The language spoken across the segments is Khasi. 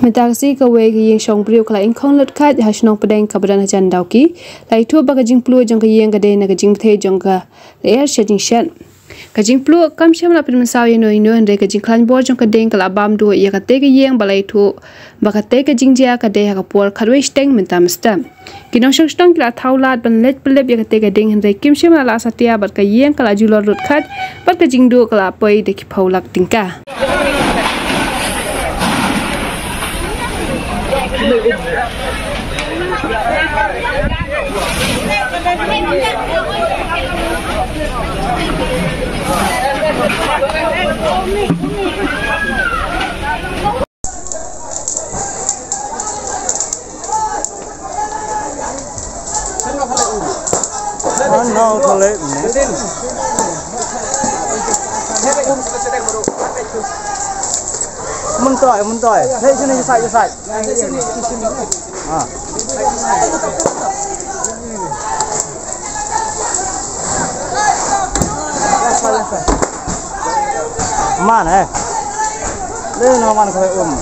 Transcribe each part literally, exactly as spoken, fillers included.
Mynta ka sngi kawei ka ïing shong briew ka la ingkhong lut kheit ha shnong Pdeng kaba don hajan Dawki, la ïathuh ba ka jingpluh jong ka ïing ka dei na ka jingbthei jong ka lyer sha jingshet. Ka jingpluh kam shym la pynmynsaw ïano ïano, hynrei ka jingkhlaiñ bor jong ka ding ka la bam duh ïa katei ka ïing ba la ïathuh ba katei ka jingjia ka dei ha ka por khatwei shiteng mynta mynstep. Ki nongshong shnong ki la thaw lad ban leit pynlip ïa katei ka ding, hynrei kim shym la lah satia bad ka ïing ka la julor lut kheit bad ka jingduh ka la poi da ki phew lak tyngka. Ano khalek ni? Mun toi, mun toi. Hei, sini, sini, sini. Ah. Man, eh. Dia nama man kau um.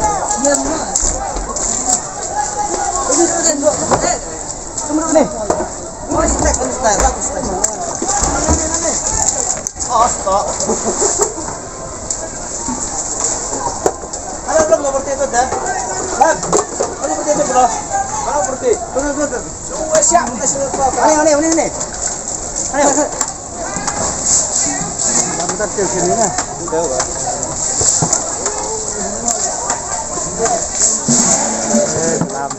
Ni. Oh, stop. Hello, belum berhenti tu dah. Belum berhenti tu, bro. Belum berhenti. Betul, betul, betul. Siap, siap. Aneh, aneh, aneh, aneh. Aneh. Bentar ke sini lah. Udah, Pak. Eh, salam.